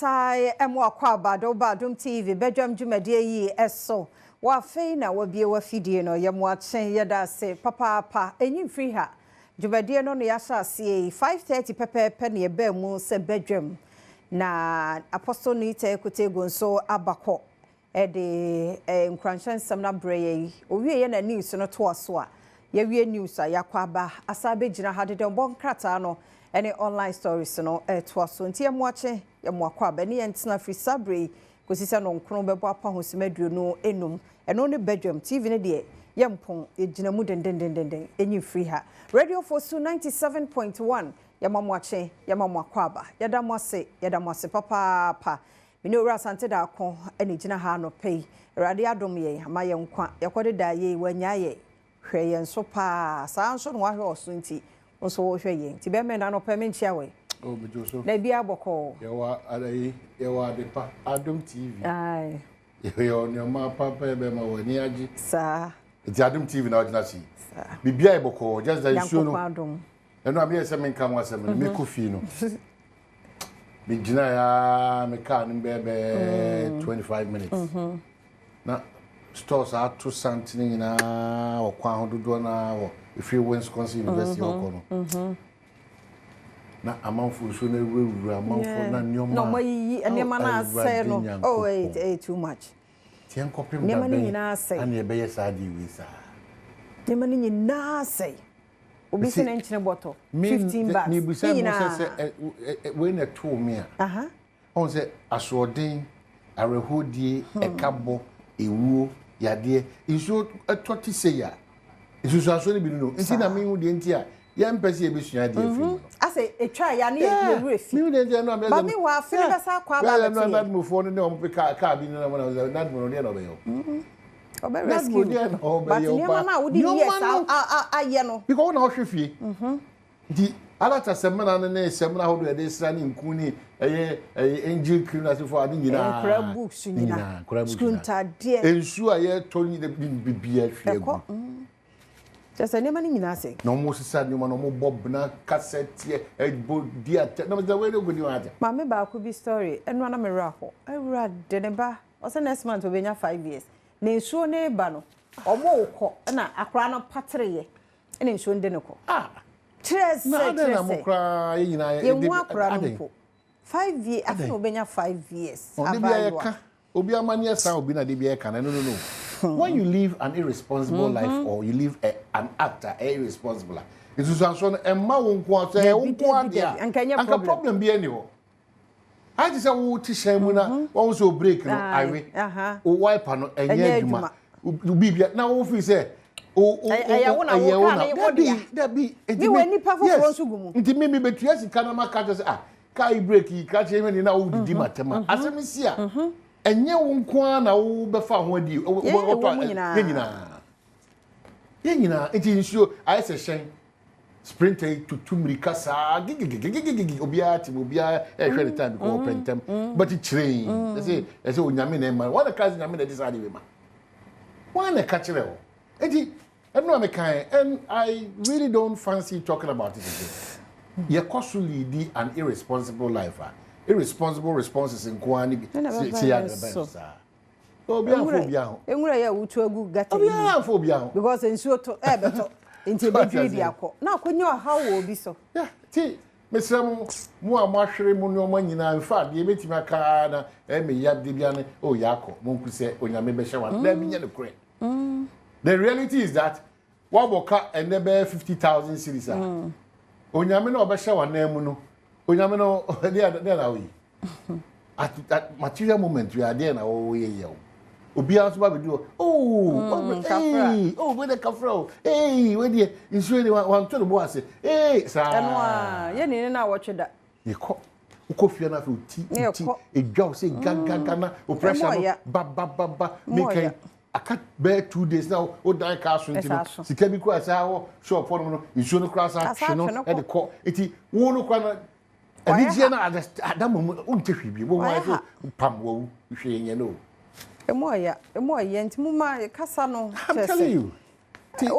Yɛsan mo akwaaba de wo ba Adom TV badwam dwumadie yi so. Wɔ afei na wabue w'afidie no, yɛ mo akye, yɛda ase papaapa. Ɛnyi mfiri ha. Dwumadie no na yɛahyɛ aseɛ yi, 5:30 pɛpɛɛpɛ na yɛbaa mu sɛ badwam. Na Apostle Nite Kotego nso aba kɔ de nkuranhyɛ nsɛm no abrɛ yɛn yi. Ɔwieɛ na news no toa so a, yɛawie news a yɛakɔ aba asan abɛgyina ha de dɛnbɔ nkrataa no ne online stories no retoa so. Nti yɛmmoakye, yɛmmoakɔ aba ne yɛntena firi saa berɛ yi kɔsi sɛ nɔnkron bɛbɔ apahosima 25. Ɛno ne badwam. TV no deɛ yɛmpɔn, yɛgyina mu dendendendenden, ɛnyi mfiri ha. Radio Fosu 97.1, yɛma mo akye, yɛma mo akɔ aba. Yɛda mo ase, yɛda mo ase papaapa. Me ne Owura Asante Darko na ɛgyina ha anɔpa yi. Awurade adom yɛn, ama yɛn nkwa. Yɛkɔdedaa yei, wannyaa yɛn. Hwɛ yɛn so paa. Saa ara nso na wahwɛ ɔso nti, wo nso wohwɛ yɛn. Nti bɛmɛ na anɔpa yi menkyia wo yi. Oh, megye wo so. Na ebiara bɔkɔɔ. Yɛwɔ ayi, yɛwɔ adepa, Adom TV. Aye. Yɛwɔ nneɛma papa yɛ bɛma wɔ ani agye. Saa. Nti Adom TV na wogyina so yi. Saa. Biribiara yɛ bɔkɔɔ, just that nsuo no. Nyankopɔn adom. Ɛno a meyɛ sɛ menka ho asɛm no, mekɔ fie no. Megyinaeɛ ara me kaa no bɛyɛ bɛyɛ 25 minutes. Na stores ato santene nyinaa wɔ kwan ho dodoɔ no ara wɔ ɛfiri Wisconsin University hɔ kɔ no. Na amanfoɔ nsuo no awurawura amanfoɔ na nneɛma. Na wɔn ayiyi nneɛma no asɛe no. Oh, ɛyɛ too much. Nti yɛnkɔpem da bɛn ana yɛbɛyɛ saa adeɛ wei saa? Nneɛma no nyinaa asɛe. Obi se ne nkyene bɔtɔ, 15 bags, ne nyinaa. nyinaa. Sɛ wei na ɛtoo me a, ɔhu sɛ asoɔden, awerɛhoɔdie, ɛkabɔ, ewuo, yadeɛ, nsuo tɔ te sei a, nsusuansoɔ no bi no no. Nti na mehu deɛ nti a yɛmpɛ sɛ yɛbɛsua adeɛ afiri mu no. Asɛ ɛtwa yɛ a ne yɛ werɛ fi. Mehu deɛ nti a ɛno a meyɛ Ba me wɔ afe no bɛsa akɔ aba abɛto yɛn. Nadmofoɔ no ne wɔn pe kaa bi no na wɔn na Nadmo no deɛ na ɔbɛyɛ o. Ɔbɛ rescue but nneɛma no a wode years ayɛ no. Because wo na wohwɛ fie. Nti alata sɛmina no ne sɛmina ahodoɔ yɛde sra ne nku ne ɛyɛ ɛyɛ angel cream na asefo ade nyinaa. Nkora books nyinaa. Nkora books Sukuu ntaadeɛ. Nsuo a yɛtɔ ne biribiara hwie agu. Ɛkɔ. Kyerɛ sɛ nneɛma no nyinaa sɛe. Na wɔn sesa nneɛma na wɔn bɔ bena kasa teɛ ɛbɔ di atɛ na wɔn sɛ wei de okodi wɔn atɛ. Maame baako bi story ɛno ara na me werɛ aho. Awurade ne ba Ɔsɛ next month obenya 5 years. Na nsuo no reba no, ɔmo rekɔ ɛna akwaraa no patereeɛ ɛna nsuo no de no kɔ. Ah! Kyerɛ sɛ, Na adɛn kyerɛ na mo sɛ, koraa yɛn nyinaa yɛ yɛnhu akwaraa no adɛn? mpo. 5 years, afei Adɛn? na obenya 5 years Ɔde bia abaayewa. yɛka obi amanneɛ saa obi na de bia yɛka no no. When you live an irresponsible life or you live an act a ɛyɛ irresponsible a, nsusuansoɔ no ɛmma wo nko a sɛ ɛyɛ wo Dabi, nko ara dabi, deɛ dabi. a, Anka ɛnyɛ anka problem. problem biara nni hɔ. Ayɛ te sɛ wote hyɛn mu na wɔn sɛ o brake no awe, o wiper no ɛnyɛ adwuma, biribia na wo fi sɛ o o Ɛyɛ wo na wo kaa no yɛ wo dea. Dabi dabi. Mi wɔ nipa foforɔ nso gu mu. Nti mi mi betua sika na ma ka kyerɛ sɛ ah kaa yi brake yi krakye yi na wo didi ma tɛm a asɛm si a ɛnyɛ wo nko ara na wo bɛfa ho adi wɔ mu nyinaa. Yɛn nyinaa yɛn nyinaa. Nti nsuo ayɛ sɛ hyɛn sprinter yi tutu mirika saa gigigigigigi, obiara te mu, obiara ɛhwɛ ne time because ɔpɛ ntɛm, but kyerɛn ɛsɛ Onyame na ɛma wɔn na ka sɛ Nyame na ɛde saa de bi ma wɔn na ɛka kyerɛ o. Nti ɛno a mekan and I really don't fancy talking about it again. Yɛkɔ so lead an irresponsible life a irresponsible responses nko ara ne bi Ɛna si bɛba si yɛ yɛn ade bɛba so. yɛn so saa. Obiara nfo obiara ho. Nwura yɛ a wotu agu gutter yi mu. Obiara nfo obiara ho. Because nsuo to ɛɛbɛtɔ nti ebedwiri de akɔ na akɔnya ɔhaw wɔ obi so. Yeah, ti mesrɛ mo, mo a moahwere mo nneɛma nyinaa, in fact deɛ ɛbɛtumi aka na ɛmɛ ya de bia ne oh yɛakɔ monku sɛ Onyame bɛhyɛ wa daabi nyɛ nokorɛ. The reality is that woabɔ ka ɛnɛ bɛyɛ 50,000 cedis a, Onyame no a ɔbɛhyɛ w'anan mu no, Onyame no deɛ na woyi at material moment wi adeɛ na wɔyɛ yɛ o. Obiara nso ba bɛdu hɔ oh kafra. Ee oh, wei de kafra o, ee wei deɛ nsuo de wanto ne bo ase ee saa. Ɛno a yɛ ne ne na wɔtwe da. Yɛkɔ wokɔ fie no afei oti Ne oti yɛkɔ. edwa wo sɛ gagaga na o pressure Ɛmu no ɔya. ba ba ba ba. Ɛmu Meka yi ɔya. aka bɛyɛ 2 days na wo dan kaa so nti no Ɛsa so. sika bi kura saa wɔ shop hɔ nom no, nsuo no kura saa Asa twe no atwe no kɔ. ɛde kɔ eti wo no kura no Wayɛ anigyeɛ ha. no ada mo mu wonte hwee bi wo ho Wayɛ ayɛ ha. sɛ pam wawu hwee nyɛ no o. Emu ɔya, emu ɔya nti mo ma kasa no. I'm Kyerɛ telling sɛ you.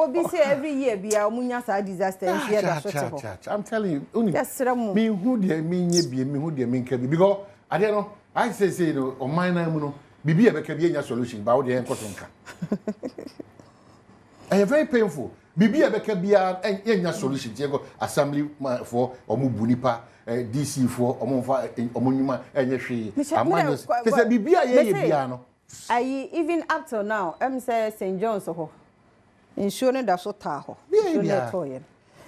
Obi sɛ every year bia ɔmo nya saa disaster nso yɛ da so te hɔ. I'm telling you. Oni. Yɛsrɛ mo. Mi hu deɛ mi nye bie, mi hu deɛ mi nka bi because Adeɛ no ayɛ sɛ seesei no ɔman no ara mu no biribi a ɛbɛka bi ɛnya solution ba wo deɛ ɛnkɔ so nka. Ɛyɛ very painful. Biribi a ɛbɛka biara yɛnya solution nti yɛkɔ assembly foɔ wɔn bu nipa eh, DC foɔ wɔn nfa wɔn nnwuma ɛnyɛ hwee. Amanyɔ kyɛ sɛ biribi a yɛyɛ biara no. Ayi even up till now ɛm sɛ St John's hɔ nsuo no da so taa hɔ nsuo no ɛtɔɔyɛ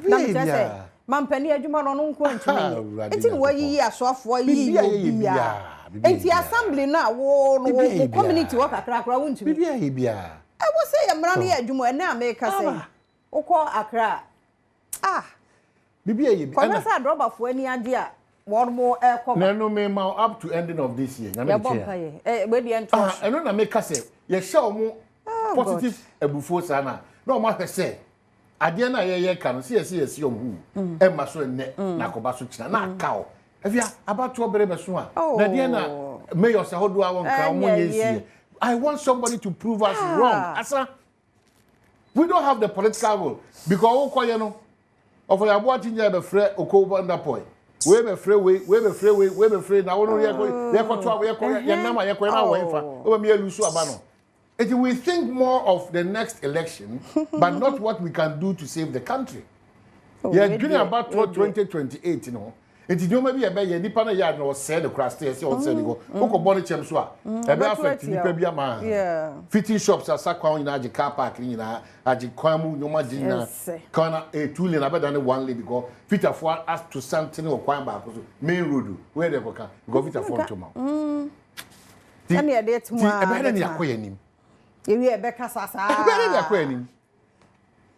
no na mekyerɛ sɛ mampanin adwuma no ɔno nko ntumi nyɛ nti na wayiyi asoafoɔ ayiyi obiara nti assembly no a wo no wo community hɔ kakra koraa wontumi ɛwɔ sɛ yɛ mmara no yɛ adwuma ɛnɛ a meka sɛ wokɔ Accra Ah! Bibi a yɛ bi. Kɔhwɛ sɛ adrɔbafoɔ ani agye a wɔn mo ɛkɔ ba. Na ɛno me ma up to ending of this year. Nyame de Yɛbɔ kyɛ mpa yɛ. Eh, wei deɛ ntoa Ah, so. ɛno na meka sɛ yɛhyɛ wɔn Oh God. positive abufuo saa na na wɔn ahwɛ sɛ adeɛ no a yɛyɛ ka no sɛ yɛsɛ yɛsi wɔn hu ɛmma so ɛnnɛ na akɔba so kyena na aka hɔ. Afia abatoɔ bere bɛso a na deɛ na Oh. mayors ahodoɔ a wɔnkra wɔn Ɛnyɛ nyɛ yɛ. nsiɛ. I want somebody to prove us wrong. Ah. Asa. We don't have the political will because wokɔ yɛ no ɔfɔ yɛ aboa ti nyɛ bɛfrɛ oko wanda poi wei bɛfrɛ wei wei bɛfrɛ wei wei bɛfrɛ na wɔn yɛkɔ yɛkɔ to yɛkɔ yɛn nam a yɛkɔ yɛn awɔ nfa wɔn mi yɛ lusu aba no eti we think more of the next election but not what we can do to save the country. Yɛdwene abatoɔ 2028 no ho nti nneɛma bi a ɛbɛyɛ nipa no yɛ ade na ɔsɛe no koraa still ɛsɛ ɔnsɛe no kɔ wokɔ bɔ ne kyɛm so a ɛbɛ affect nipa bi ama fitting shops asa kwan nyinaa agye car park ne nyinaa agye kwan mu nneɛma agye nyinaa kwan na eh, two lane abɛda ne one lane because fitafoɔ ato santene wɔ kwan baako so main road wei deɛ kɔka because fitafoɔ nto ma wo ti ti ɛbɛyɛ dɛ ne yɛakɔ yɛn anim Yɛwie ɛbɛkasa saa ɛbɛyɛ dɛ ne yɛakɔ yɛn anim.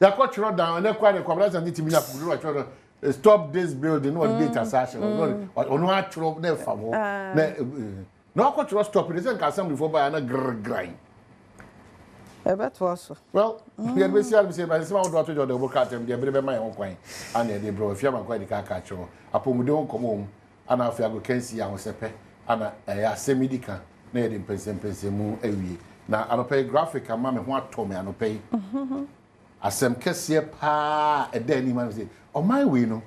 Yɛakɔ twerɛ dan ɛnɛ kora de kwabena sante tumi nya akokoduro atwerɛ no eh, stop this building na ɔde date asa ahyɛ hɔ mm. ɔno atwerɛ na ɛfa hɔ ah. na eh, eh, na wakɔ twerɛ stop de sɛ nka assembly fo baeɛ na grrgran ɛbɛtoa so well mm. yɛde bɛsi adom sɛ ɛsɛm ahodoɔ ato dwa ɔde wɔbɛka atɛm deɛ bere bɛma yɛn ho kwan ana yɛde brɛ afie amankwa yɛde ka aka akyerɛ apɔmuden ho nkɔmmɔ wɔ mu ana afei agokansi ahosɛpɛ ana ɛyɛ asɛm yi di ka na yɛde mpɛnsɛmpɛnsɛmu awie. Na anɔpa yi graphic ama me ho atɔ me anɔpa yi. Asɛm kɛseɛ paa a ɛda anim ano sɛ ɔman wei no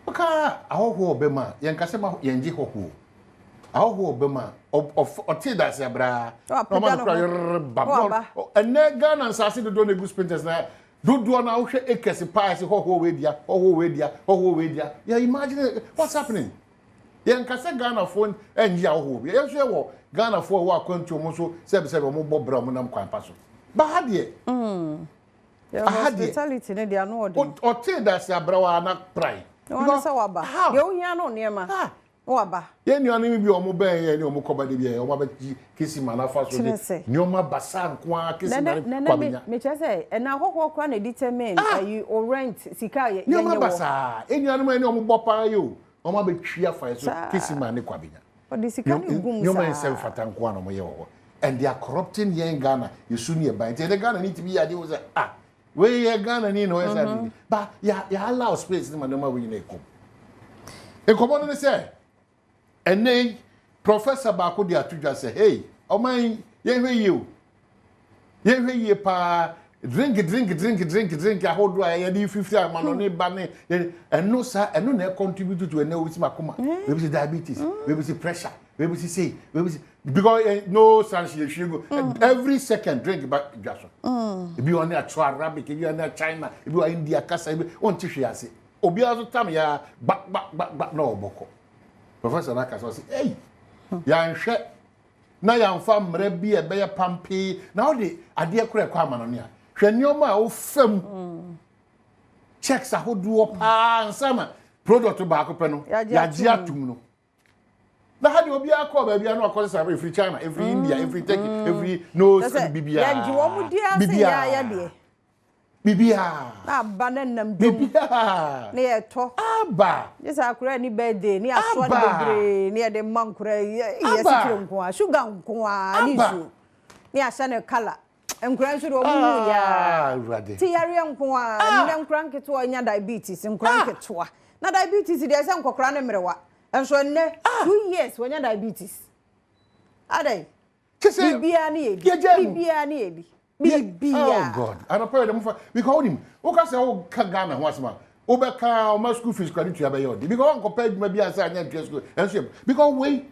woka ahɔhoɔ ɔbɛ mu a yɛnka sɛ ma yɛngye hɔhoɔ ahɔhoɔ ɔbɛ mu a ɔtee dase abraa na ɔma no kora yerr bam ɛnɛ Ghana nsase dodoɔ na egu spinters na dodoɔ na wohwɛ acres paa sɛ hɔhoɔ wei dea hɔhoɔ wei dea hɔhoɔ wei dea yɛ imagine what's happening. Yɛnka sɛ Ghanafoɔ nnye ahɔhoɔ bi. Yɛn nso yɛwɔ Ghanafoɔ a ɛwɔ akwantuo mu nso sɛbisɛbi wɔn bɔ bra wɔn nam kwan pa so. Ba ha deɛ. Mm. Aha deɛ. Hospitality ne deɛ ano ɔden. Ɔtee dase abrɛwa na prae. Wɔn sɛ waba. Deɛ ohia no nneɛma. Ah. Waba. Yɛn nuanom bi a wɔn bɛn yɛn ne wɔn kɔba de bi a wɔn abɛgye kesi ma n'afa so de nneɛma basaa nko ara kesi ma ne kwabenya. Nana mekyerɛ sɛ ɛna ahɔhoɔ koraa na determine ah! ayi o rent sika a yɛnyɛ wɔ. Nneɛma basaa. Yɛn nuanom a yɛne wɔn bɔ paa yi o. Wɔn abɛtwi afa yɛ so kesi ma ne kwabenya. Ɔde sika no gu mu saa. Nneɛma nsɛm fata nko ara na wɔyɛ wɔ hɔ. And they are corrupting yɛn Ghana yɛsu ne yɛ ban. Nti ɛnɛ Ghana ni tumi yɛ adeɛ wɔ sɛ ah wei yɛ Ghana ni na ɔyɛ sɛ adeɛ. Ba yɛ yɛ allow space ne ma nneɛma wei nyinaa ɛkɔm. Nkɔmɔ no ne sɛ ɛnɛ yi professor baako de ato dwa sɛ hey ɔman yi yɛnhwɛ yie o. Yɛnhwɛ yie paa drink drink drink drink drink ahodoɔ a yɛde fifiri amanɔne ba ne ɛno saa ɛno na ɛcontribute to ɛnɛ obi si makoma ebi si diabetes ebi si pressure ebi si sei ebi si because eh, no sanction yɛhwie gu mm. every second drink ba dwa so mm. ebi wɔn ne atwerɛ Arabic ebi wɔn ne China ebi wɔn India kasa ebi wɔn ti hwee ase obiara nso tam ya gba gba gba gba na ɔbɔkɔ professor n'akasa ɔsi ɛyi yɛanhwɛ. na yɛamfa mmara bi a ɛbɛyɛ pampee na wode adeɛ korɔ ɛkɔ amanɔne a hwɛ nneɛma a wofa mu checks ahodoɔ paa nsa na product baako pɛ no yɛagye atum no na ha deɛ obiara kɔɔ baabi a na wakɔ sesa ɛfiri China ɛfiri India ɛfiri Turkey ɛfiri no bibiara bibiara Biribiara. Na aba na nam dwom. Biribiara. Na yɛtɔ. Aba. Gye sɛ akora ni birthday ne asoa no bebree ne yɛde ma nkora yi yɛ sikire nko a sugar nko a ne nsuo ne ahyɛ no kala nkora nso de wɔn hu ya ti yareɛ nko a nnɛ nkora nketewa nya diabetes nkora nketewa na diabetes deɛ sɛ nkɔkora ne mmerewa nso nnɛ 2 years wɔnya diabetes adɛn. Biribiara ne yɛ bi. Biribiara ne yɛ bi. Biribiara. Oh God. Anɔpa yɛ dɛ mo fa because wonim woka sɛ woka Ghana ho asɛm a Wobɛka a ɔma school fees kora ne tua bɛyɛ ɔde because ɔnkɔpɛ adwuma bi ansa anyɛ ntua school ɛnso yɛ because wei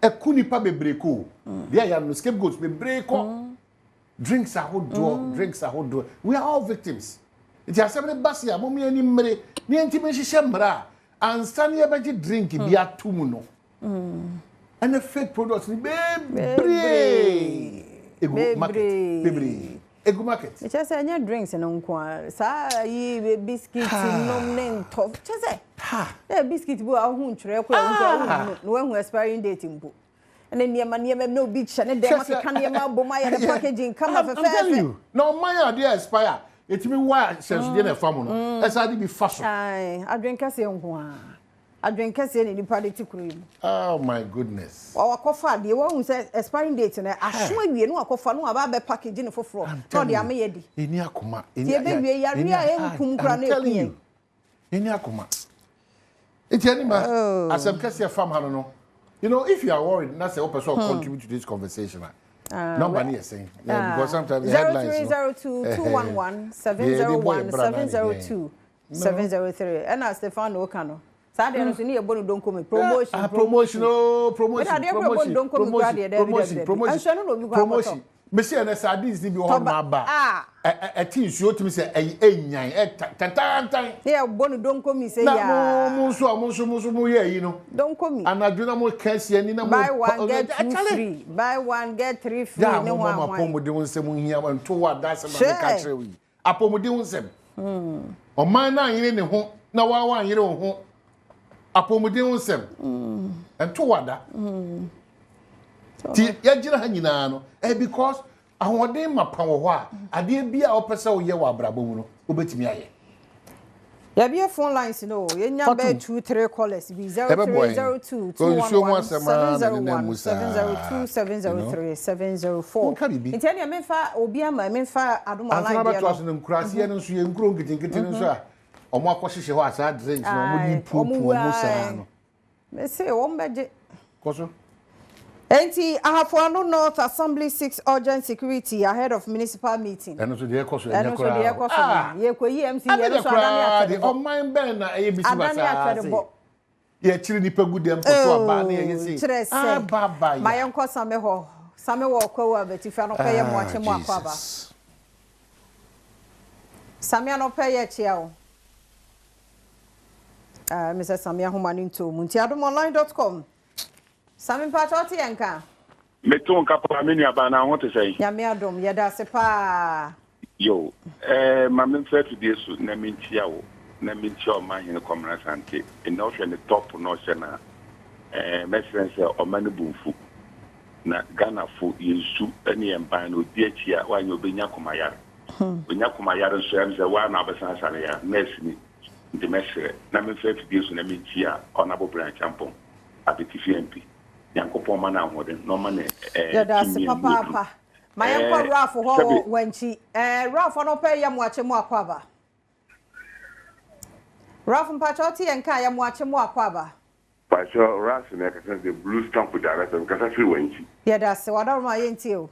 ɛku nipa bebree kɔ o. Deɛ ɛyɛ no scapegoats bebree kɔ. Drinks ahodoɔ, drinks ahodoɔ. We are all victims. Nti asɛm no ba se a mom yɛn ani mmere na yɛntumi nhyehyɛ mmara a ansa na yɛbɛgye drink bi ato mu no. Ɛne fake products no bebree egu market bebree egu market. Kyerɛ sɛ ɛnyɛ drinks no nko a saa yi biscuit nom ne ntɔ kyerɛ sɛ ɛ biscuit bi wɔ a wohu ntwerɛ koraa wohu koraa wohu na woahu expiring date mpo ɛne nneɛma nneɛma na obi kyɛ ne dɛm akeka nneɛma abom ayɛ ne packaging kama fɛfɛɛfɛ. Na ɔman a adeɛ expire yɛtumi wɔ ahyɛnsodeɛ na ɛfa mu no ɛsan de bi fa so. Adwene kɛseɛ nko ara. Adwene kɛseɛ na nipa de te kuro yi mu. Oh my goodness. Wa wakɔfa adeɛ wahu sɛ expiring date no aso awie na wakɔfa na waba abɛ package no foforɔ na ɔde ama yɛ di. Ɛni akoma. Ti ɛbɛwie yareɛ a ɛnkum koraa na ɛku yɛn. Ɛni akoma. Nti ɛni ma asɛm kɛseɛ fam ha no no you know if you are worried na sɛ wopɛ sɛ contribute to this conversation a number no yɛ sɛn because sometimes the headlines no. 0302 211 701 702 703 ɛna Stefano ka no saa deɛ no so ne yɛbɔ no donkomi promotion ah, promotion oh promotion promotion promotion promotion promotion promotion mesi ɛnɛ sardines ni bi wɔ hɔ nom aba ɛte nsuo tumi sɛ ɛyi ɛnyan ɛtantantan ne yɛbɔ no donkomi sɛ yaa na mo mo nso a mo nso mo nso mo yɛ ɛyi no donkomi anadwo na mo kɛseɛ ni na mo buy one get two free buy one get three free ne ho ahoan mo apɔmuden ho nsɛm hia nto wɔ adasɛm na meka kyerɛ wo yi Apɔmuden ho nsɛm. Ɔman no anyere ne ho na woa woanyere wo ho. Apɔmuden ho nsɛm. Ɛnto wo ada. Ti yɛgyina ha nyinaa no, eh because ahoɔden mapa wɔ hɔ a, adeɛ bi a wopɛ sɛ woyɛ wɔ abrabɔ mu no, wobɛtumi ayɛ. Yɛabue phone lines no o, yɛnya bɛyɛ two three callers bi, 0302 211 701 702 703 704. Nti ɛneɛ memfa obi ama memfa Adom Online deɛ no. Ansa na bɛtoa so no, nkuraseɛ no nso yɛ nkuro nketenkete no nso a wɔn akɔhyehyɛ hɔ a saa drinks no wɔn de puapua wɔn saa no. Mese wɔn bɛgye. Kɔ so. Enti Ahafoano North Assembly seeks urgent security ahead of municipal meeting. Ɛno nso deɛ ɛkɔ so ɛnyɛ koraa. Ɛno nso deɛ ɛkɔ so no. Yɛkɔyi MC yɛ no so adane atwɛdebɔ. Ɔman bɛn na ɛyɛ bisi basaa se. Yɛkyere nipa gu dɛm kɔto aba ne yɛyɛ sei. Kyerɛ sɛ. Ma yɛnkɔ Same hɔ. Same wɔ Ɔkwawu Abatifi anɔpa yɛ mo akye mo akɔ aba. Same anɔpa yɛ kyea o. Ah, me sɛ Same ahoma no ntoo mu nti adomonline dot com. Same mpakyɛ wote yɛn nka? Mete wo nka paa me nua baa na wo ho te sɛn? Nyame adom yɛda ase paa. Yo, eh, ma me mfa afidie so na me nkyia wo na me nkyia Ɔmanhene Kwamena Asante. Nnɛ wohwɛ ne top na ɔhyɛ no a, eh, mɛsrɛ no sɛ ɔmma ne bo mfu. Na Ghanafo yɛn su ne yɛn ban no ɔdi akyi a, woanyɛ ɔbɛnya koma yare. Onya koma yare nso a, ɛm sɛ woa na wobɛsan asa no yare. Nurse ni, nti mɛsrɛ na memfa afidie so na menkyia Honourable Brian Acheampong, Abetifi MP. Nyankopɔn mma no ahoɔden na ɔma no eh, Yɛda ase tumi a mu aduru. papaapa. Ma yɛnkɔ Eh, Ralph hɔ wɔ sɛbe. Wankyi. Eh, Ralph ɔno pɛ yɛ moakye mo akɔ aba. Ralph mpakyɛ wote yɛn nka a yɛ moakye mo akɔ aba. Pakyɛ Ralph na ɛkasa the blue stamp director mekasa firi Wankyi. Yɛda ase, w'adaworoma yɛntie o.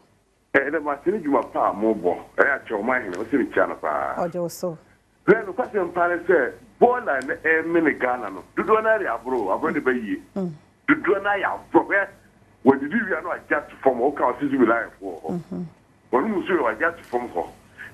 Ɛdɛ mase ne dwuma pa a mo bɔ. Ɛyɛ akyɛ ɔman hene ɔse me kyia no paa. Ɔgye wo so. Hwɛ nokwasɛm paa ne sɛ bɔɔla a na ɛremene Ghana no dodoɔ no ara yɛ aboro o, aboro de ba yie. Dodoɔ no ara yɛ aboro hwɛ wɔdidi wie a na wagye ato fam hɔ, woka ɔse Zubilayefoɔ wɔ hɔ. Wɔnom nsuo yɛ wagye ato fam hɔ.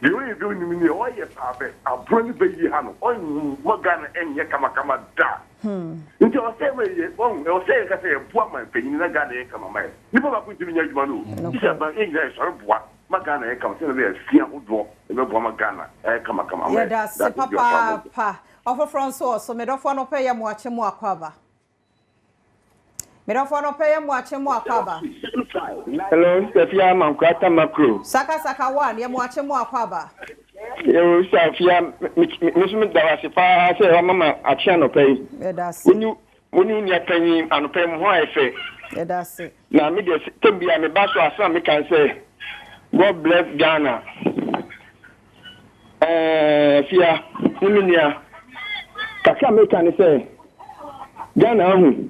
Deɛ ɔyɛ bi ɔnim nie ɔyɛ paa bɛ aboro ne ba yie ha no ɔmma Ghana ɛnyɛ kamakama da. Nti ɛwɔ sɛ yɛma yɛ wahu ɛwɔ sɛ yɛn kasa yɛboa man panyin na Ghana yɛ kama ma yɛ. Nipa baako ntumi nyɛ adwuma no o. Gye sɛ aban yɛn nyinaa yɛsɔre boa ma Ghana yɛ kama sɛdeɛ ɛbɛyɛ a fie ahodoɔ ɛbɛboa ma Ghana ayɛ kama kama ama yɛ. Yɛda ase Daakye dua paa mo bɔ. papaapa. Ɔfoforɔ nso wɔ so. Me dɔfo anɔpa yi yɛ mo akye mo akwaaba. Me dɔfo anɔpa yi yɛ mo akye mo akwaaba. Hello, Sister Fia Amankwa Tamakro. Saka Saka one, yɛ mo akye mo akwaaba. Yo, Sister Fia, me nso me da wo ase paa sɛ wama ma akye anɔpa yi. Yɛda ase. Wo ne wo ne wo nua panyin anɔpa yi mo ho ayɛ fɛ. Yɛda ase. Na me deɛ tɛm bi a me ba so asɛm a meka ne sɛ God bless Ghana. Ɛɛ Fia ne me nua kakra a meka ne sɛ Ghana ahu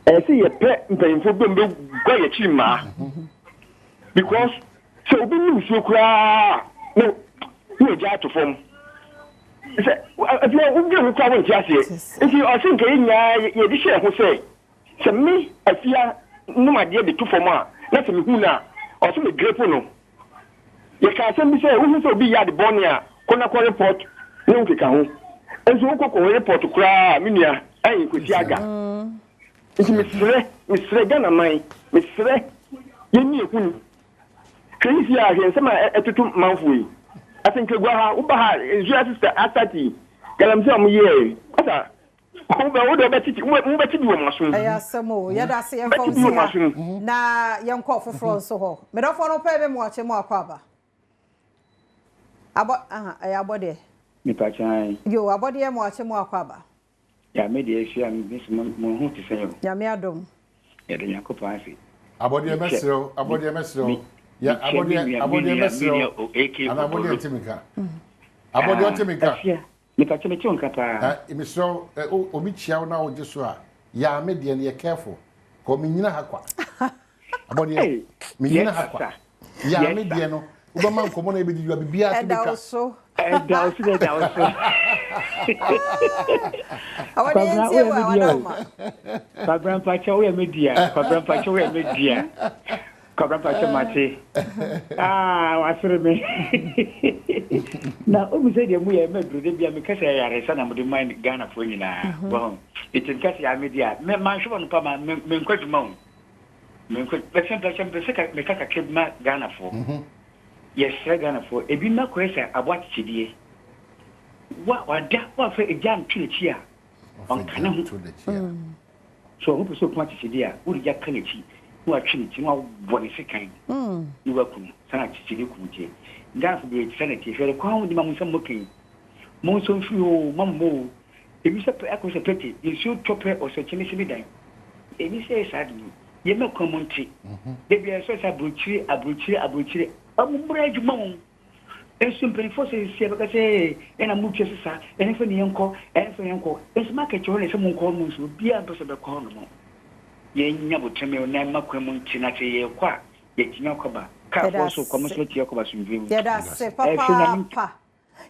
ɛyɛ sɛ yɛpɛ mpanyinfoɔ bi a wɔbɛgua yɛn akyiri mmaa because sɛ obi nim nsuo koraa na na wagya ato fam. Sɛ afei wodwene ho koraa wonte aseɛ. Nti ɔse nka yɛn nyinaa yɛde hyɛ yɛn ho sɛ, sɛ me Afia nom adeɛ de to fam a, na sɛ mehu no a, ɔse me grepo no. Yɛka asɛm bi sɛ, wohu sɛ obi reyɛ ade bɔne a, kɔ na kɔ report ne wo keka ho. Nso wokɔ kɔ report koraa a, me nua, ɛn kɔsi aga. Nti mesrɛ, mesrɛ Ghana man, mesrɛ yɛnni yɛn ho ni. Hwɛ yi si a, hwɛ nsɛm a ɛtoto manfoɔ yi. Asenkegua ha, woba ha, nsuo asesa asate yi, galamsey a wɔyɛɛ, asa, wobɛ wo deɛ wobɛtete, mobɛte bi wɔ mo asom. Ɛyɛ asɛm o, yɛda ase yɛmfa Mobɛte wo bi wɔ si mo ha asom. na yɛnkɔ ɔfoforɔ nso hɔ. Medɔfoɔ no pɛ me mmoakye mu akɔ aba. Abɔ, aha, ɛyɛ abɔdeɛ. Nipa kyan. Yo, abɔdeɛ mmoakye mu akɔ aba. Ya me deɛ ehyia me nso mo mo ho te sɛn o. Nyame adom. Yɛda Nyankopɔn ase. Abɔdeɛ Mekyɛ mɛsrɛ wo, abɔdeɛ mɛsrɛ me wo, yɛ mekyɛ me abɔdeɛ nua me abɔdeɛ nua me mɛsrɛ nua wo, o AK anaa abɔdeɛ Obolo. nte me nka. Abɔdeɛ Ah ɔte me nka. Afia mepakyɛ mete wo nka paa. Eh, mesrɛ wo, eh, o- obi kyia wo na wogye so a, yɛ a me deɛ no yɛ careful. Kɔ menyina ha kwa. Abɔdeɛ, Hey, menyina yes ha kwa. sir. Yɛ a Yes me sir. deɛ no, wobɛma nkɔmmɔ na yɛbɛdidi a biribiara to Ɛda wo bɛtwa. so. Ɛda wo so na ɛda wo so. Awɔ deɛ Kwabena yɛntie woyɛ wo me a deɛ wada o. ma. Kwabena mpakyɛ woyɛ me dea. Kwabena mpakyɛ woyɛ me dea. Kwabena mpakyɛ mate. Ah, wasere me. Na omi sɛ deɛ mu yɛ mɛ duro de bia meka sɛ ayaresa na mode ma Ghanafoɔ nyinaa. Wɔho. Nti meka sɛ yɛ me dea. Me manhwɛ wɔ no pa ma me menkɔ adwuma o. Menkɔ bɛsɛ mpakyɛ mpɛ sɛ meka kakra bi ma Ghanafoɔ. Yɛsrɛ Ghanafoɔ, ebi mma kɔyɛ sɛ aboa kyekyedie. Wa wada wamfa egya anto n'akyi a, ɔnka ne ho. So ɔho pɛ sɛ ɔku akyekyedie a, wode gya ka n'akyi na watwe ne ti na wabɔ ne sekan na waku no. Saa na akyekyedie kum teɛ. Ghanafoɔ bebree te saa na ɛteɛ. Hwɛ kwan a wɔde ma mo nsa mmɔ kan yi. Mo nso mfiri hɔ oo, mo amoma oo. Ebi sɛ pɛ akɔ sɛ pete, nsuo tɔ pɛ ɔsɛ kyene se me dan. Ɛni sɛ yɛ saa de yi. Yɛmma kwan mu nte. Da biara yɛsɔre sɛ aburokyire, aburokyire, aburokyire. Ɔmo mmra adwuma o. Nso mpanyinfoɔ sɛ sisi ɛbɛka sɛ ee ɛna mo tua sesa, ɛhefa ne yɛnkɔ, ɛhefa ne yɛnkɔ. Nso market hɔ na ɛsɛ mo nkɔ hɔ nom nso obiara mpɛ sɛ ɔbɛkɔ hɔ nom. Yɛnya botreme na ɛma kwan mu nte na sɛ yɛkɔ a yɛatumi akɔ aba. Car Yɛda foɔ nso kɔ, ɔmo ase. nso bɛtumi akɔ aba asomdwoeɛ mu. Yɛda ase Ɛhwɛ Nyame papaapa.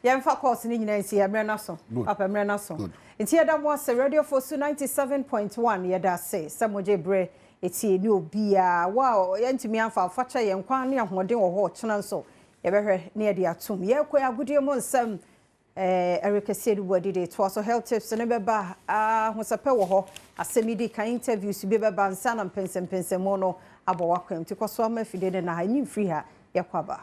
Yɛmfa course no nyinaa nsi yɛ mmerɛ no aso. Good. Papa mmerɛ no aso. Good. Nti yɛda mo ase Radio Fosu 97.1 yɛda ase sɛ mogye berɛ etie ne obiara wo a yɛntumi amfa afa kyɛ yɛn kwan ne ahoɔden wɔ hɔ ɔkyena nso yɛbɛhwɛ ne yɛde atom. Yɛkɔ yɛ agodie mu nsɛm Eric Asiedu Boadi toa so health tips ne bɛba ahosɛpɛ wɔ hɔ asɛm yi di kan interviews bi bɛba nsa na mpɛnsɛmpɛnsɛmu no abɔ wakwam nti kɔ so ama afidie ne na ha ɛnyi mfiri ha yɛkɔ aba.